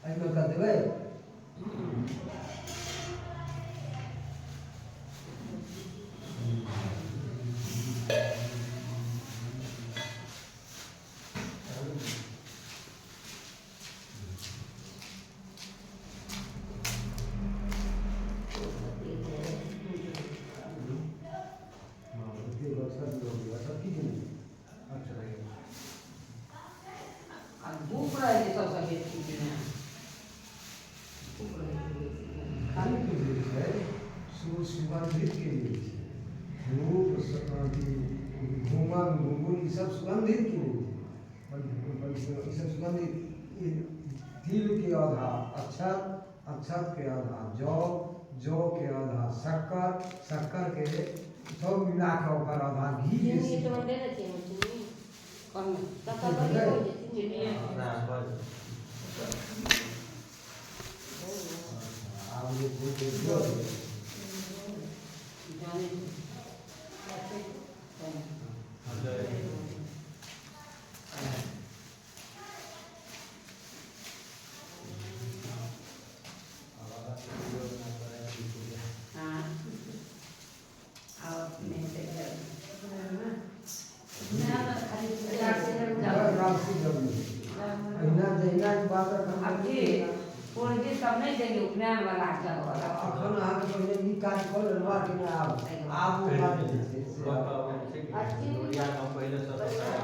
एहिमे कऽ देबै। धूप रहै छै सबसँ बेसी दिना। धूप रहै छै बेसी। धूप जे छै सुगन्धित के लिए छै। धूप, घूमन घुंघुल ई सब सुगन्धित के लिए छै। ई सब सुगन्धित। तिल के आधा अक्षत, अक्षत के आधा जौ, जौ के आधा शक्कर, शक्कर के सब मिला के ओकर आधा घी चीनी बेसी। तो देने चाहिए चीनी। कम। शक्कर बड़ी हो जाए चीनी। आब जे छै से दिअ देबै। जाने। हाँ, अब अपने से राशि जरूरी अहिना जहिना ई बात एखन अब जी पूंजी सब नहीं देंगे, उपनयन वाला जग वाला। अखन अहाँके पहिने ई काज कऽ लेलहुँ कि नहि? आब आब ओ काज जे छै से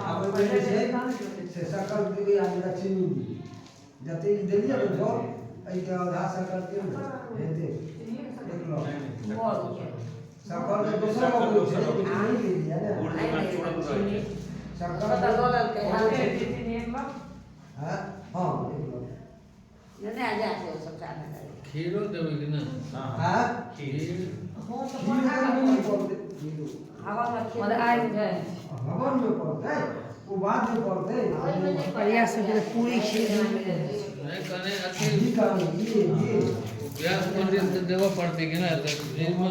आब ओहिमे जे छै से शक्कर देबै आ जरा चीनी दियै। जतेक ई देलियै ने जौ, एहिके आधा शक्कर दियौ ने, हेतै। एक लो शक्कर तऽ दोसर अबै छै, लेकिन नहि देलियै ने शक्कर। पता दऽ लेलकै। हँ हँ, एक लो। नहीं आ जाए सब चाहे। खीरो देबै कि नहि? हँ। खीर। खीर कनि नहि पड़तै। हवा में खेत मतलब आगि छै। हवन मे पड़तै, ओ बाद मे पड़तै। बढ़िया से पूरी खीर। नहि, कने अथी। घी कनि घी घी। व्यास पंडित के देबऽ पड़तै कि नहि, तऽ जाहिमे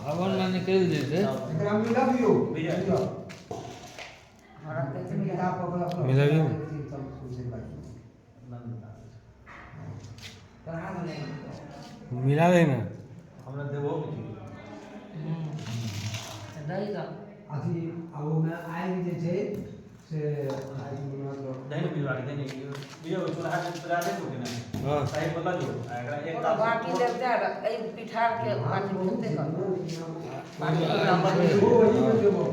हवन मे निकलि जेतै। एकरा मिलाबियौ। मिलाउ। किताब पकड़। मिलाबियौ? पढ़ा नहीं। मिला दे ना। हमरा देबो के छै। दही दो। अथी आ ओहिमे आगि जे छै से आगि मतलब दही ने मिलवा के दही ने चूल्हा के चूल्हा दे के ना। हाँ। सही बोला जो आ एकरा एक कोनो बाटी लेब जाय, एहि पिठार के बाटी बहुत भेजते छै कर ने, लेकिन बाटी। ओ ओहिमे देबो।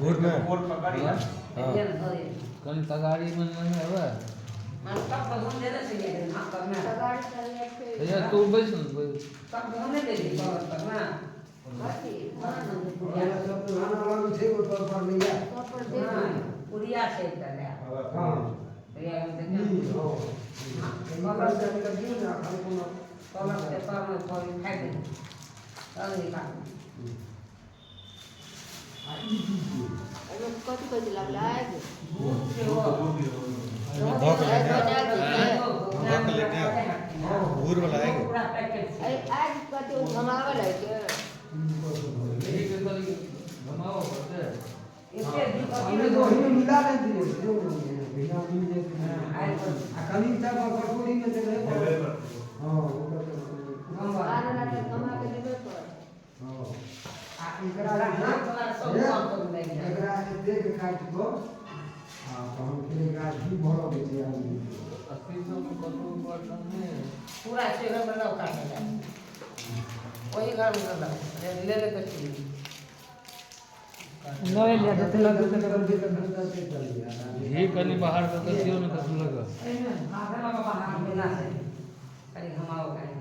गुड़ में। कोट पकड़ी है। हाँ। ये न धरे। कनि तगारीमे नहि हेबै? हम तब गहूम देने छलियै हाथ पर में। तगाड़ी चलिए फिर। भैया, तू बैस ने, बैस। तब गहूम नहि देली पर पर में। कथी? ओहिमे सब पुराना अलग छै, ओहि पर पर नहि जाय। सब पर दे। हाँ, पुड़िया छै एकटा लए। हँ। पुड़िया में ई देखियौ। हँ, ई कर के दियौ ने अखन कोनो। पलक के तरमे पड़ी खाइ दे तब निकाल। आ ई की छियै? एहिमे कथी कथी लागल आगि? भूख छै ओ। धऽ के लेने आउ। धऽ के लेने आउ। हँ। गुड़ वाला आगि। पूरा पैकेट छै। अरे आगि कथी ओ घमावल है के? ई कथी भऽ गेलै? घी के कनि घमाबऽ पड़तै। एते घी कथी हमे मे तो ओहिमे मिला नहि दियै, दियौ ने, बिना मिल जेतै। आइ पर। आ कनि तक कटोरी मे देबै। हँ, ओकर तऽ आर वाला तऽ घमा के देबे पर। हँ, आ एकरा जे हाथ वाला सब छै, काम कर लागि जाय। एकरा एतेक काटि कऽ आ तहन फेर एकरा घी भरऽ के छै आदमी। अथी सब कतहु बर्तन नहि है। पूरा छै घर में लौ काटल जाय, ओही घर में लौ ले ले के चीनी। लऽ लिअ जते लगतै तते। करबै तखन तऽ से चलैया। घी कनि बाहर कऽ के दियौ ने कतहु लग। एहिमे हाथे लऽ कऽ बाहर। बिना से कनि घमाओ कनि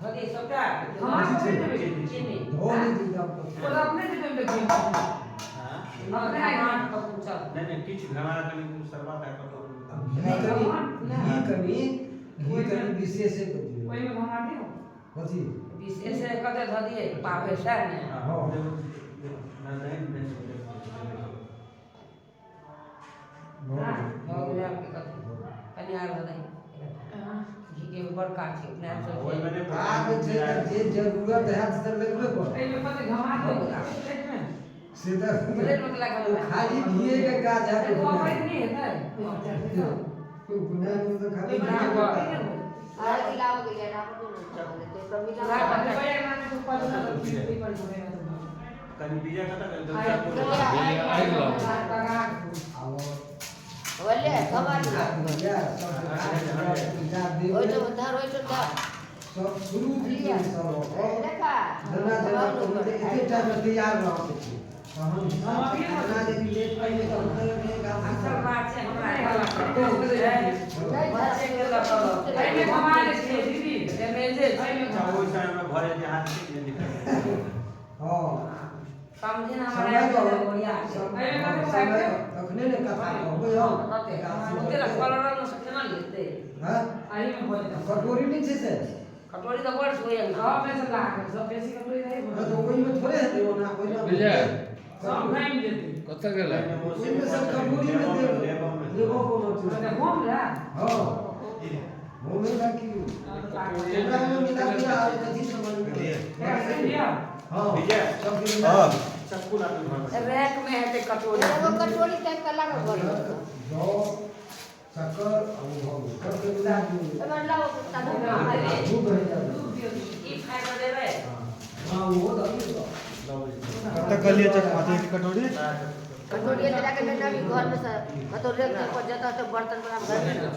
धऽ दियै सबटा। घमा के नहि देबै। चीनी। धो नहि दी तब। ओ तऽ अपने देबै ओहिमे घी। हां। हँ, घाट पर पूछब। नहीं नहीं, किछ घमा कनि सरबा दए कऽ। घी कनि, घी कनि, घी कनि विशेषे कऽ दियौ। ओहिमे घमा दियौ। कथी? विशेष कते धऽ दियै पाभे सएह ने। हँ। ना, दही दही। भऽ गेलै। भऽ गेलै। आब की कथी कनि आर धऽ दही। घी के बड़का छै उपनयन सब छै। ओहिमे नहि। काज छै तऽ जे जरूरत हैत से लगबे करत। एहिमे कते घमा दियौ प्लेटमे। से तऽ प्लेटमे केला ओ घमेबै? खाली घीए के काज हैत। ओ अपैत नहि हेतै। उपनयन में तो खाली आग लाव गेलै राखो ने तो कमी लाव। कनि बीजा कतऽ गेल? आगि लाव। आब बोले घमा दिया। या सब ओइ तो धर, ओइ तो धर। सब शुरू से सब देखा। जना जना एते टाइम में तैयार रहके छै तहन जना यदि लेट पहिले तऽ हम तऽ नहि गाम। असल बात छै हमरा एहिमे घमा दै छियै दीदी। डैमेजे छै। एहिमे अच्छा, ओहि समय मे भऽ जाइ छै, हाथ के निकल। हँ। समझे ना समय हमरा बढ़िया छै। एहिमे कते समय पाइ? तखने ने कथा कहबै हम। कते ओते ला कलर में से केना लेतै? हँ। एहिमे भऽ जेतै। कटोरी नहि छै से? कटोरी तऽ बड़ छै ओहि। सब में से लागल, सब बेसी कटोरी नहीं। हँ, तऽ ओहिमे थोड़े हेतै ओना ओहिमे। विजय। सब घामि जेतै। कतऽ गेलै? ओहिमे सब कटोरीमे देबो देबो कोनो चीज। तऽ घूम ले। हँ, घूमे ला की ओकरा मे मिला दिया आ कथी समझ में। हँ। विजय। सब मिला। हाँ। चक्कू लाके घर में। रैक में हेतै कटोरी। एगो कटोरी टाइप का लागल घर में। जौ, शक्कर आ ओ भऽ गेल, सबके मिला दियौ। एमहर लाओ कुत्ता घुमा दे। खूब भरि जायत। ई खाइ कऽ देबै। हँ, ओहो दऽ दियौ। कतऽ कहलियै अथी कटोरी? कटोरी लगा के लेना भी घर में से कतौ रेक पर जतऽ तो बर्तन बना घर में ना।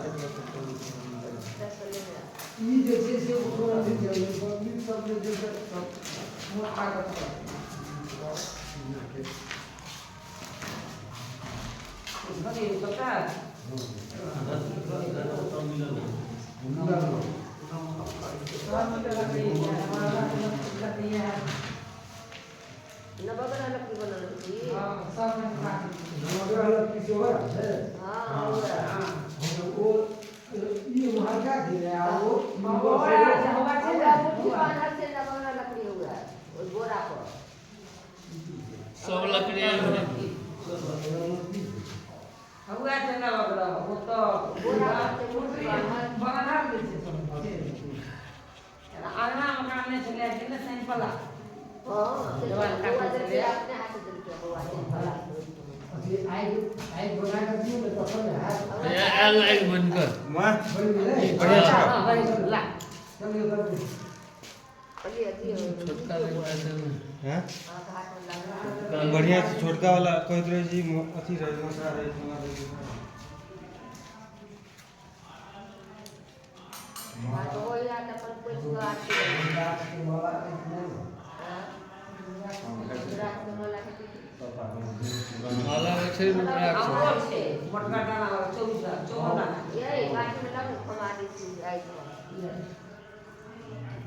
ई जे छै से ओकरो अथी छै, पब्लिक सब जे छै से सब मोटा कटोरी। कथी सबटा? मिलल। सब में तऽ लकड़ी है, हमरा लकड़ी है। नवग्रह लकड़ी बनल छी। हाँ, सब में काट दै। नवग्रह लकड़ी सेहो छै। हाँ, हुआ। हँ, ओ ई उम्हरका छै आ ओ हुआ छै, हुआ छै हुआ ने। मुट्ठी बान्हल छै नवग्रह लकड़ी हुआ ओहि बोरा पर। सब लकड़ी आनि। हुआ छै नवग्रह ओ तऽ। बोरा पर छै मुट्ठी बान्हल। बगनार दै छै सब। अङ्गना मकान नहि छलै कि ने सैनपला। हाँ, से बौआ देलकै, अपने हाथ से देलकै बौआ से। अथी आगि आगि बना कऽ दियौ ने तखन ने हैत। आयल आगि बनि कऽ। वाह। बनि गेलै। बढ़िया छै। हँ, बनि गेल, ला। चलियौ तब। कहलियै अथी छोटका लेने छै ने। हैं? हाँ, हाथ में लागल। बढ़िया छै। छोटका वाला कहैत रहै छी अथी रहै, मोटा रहै, मोटा रहै। हाँ, तो वही हाथ अपन पोछि कऽ आरती करै। गाछके माला अछि नहि? हाँ, रुद्राक्ष के माला के की? माला होइ छै रुद्राक्ष। हमरो छै मोटका दाना वाला 24 दाना, 54 दाना। यही बाटी में लाउ ने, खमा दै छी आगि में।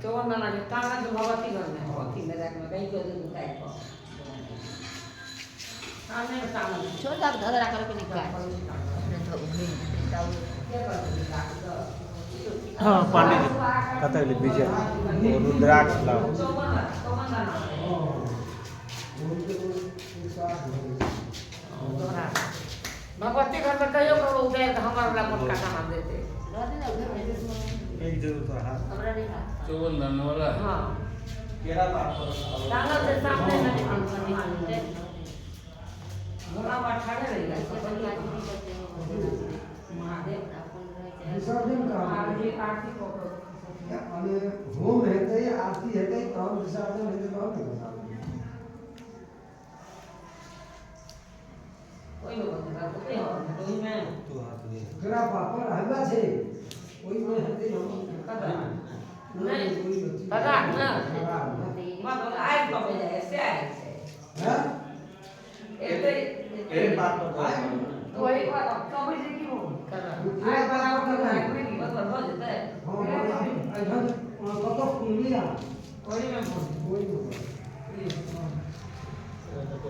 54 दाना के टांगल छै भगवती घरमे, अथी में रैक में कहीं के उतारि कऽ सामने में टांगल छै। छोड़ दऽ, धधरा करके निकाल। अपने तो उघि जेतै, के करतै काट कऽ? हाँ, पांडे जी कतऽ गेलै? विजय, ओ रुद्राक्ष लाउ। 54 दाना, 54 दाना। हँ, ओहिके 108 भऽ गेल। तोहरा भगवती घर में कहियो ककरो उतारि कऽ हमर वाला मोटका दाना देतै। रहतै ने उघि। एक जरूर तो हाथ। हमरा नहि हाथ। 54 दाना वाला। हाँ। केरा पात पर। टांगल छै सामने में। भोला बाबा ठाढ़े रहि गेल। महादेव। विसर्जन कहाँ? आरती आरती कऽ कऽ। अने होम हेतै, आरती हेतै, तहन विसर्जन हेतै, तहन ने विसर्जन। ओहिमे बनेलक, ओतै होत, ओहिमे। तू हाथ दे। ओकरा पापड़ हलवा छै, ओहिमे हेतै हम। कतऽ? नहि। तगार ने? मतलब आगि कऽ जाइ से आगि छै। हँ। एतै। केरे पात पर। वही कबै छै की हो? करऽ। केरा पात पर करबै। बस भऽ जेतै। हँ, एखन कतऽ फूल लिया। ओहिमे भऽ ओहिमे। जेतै।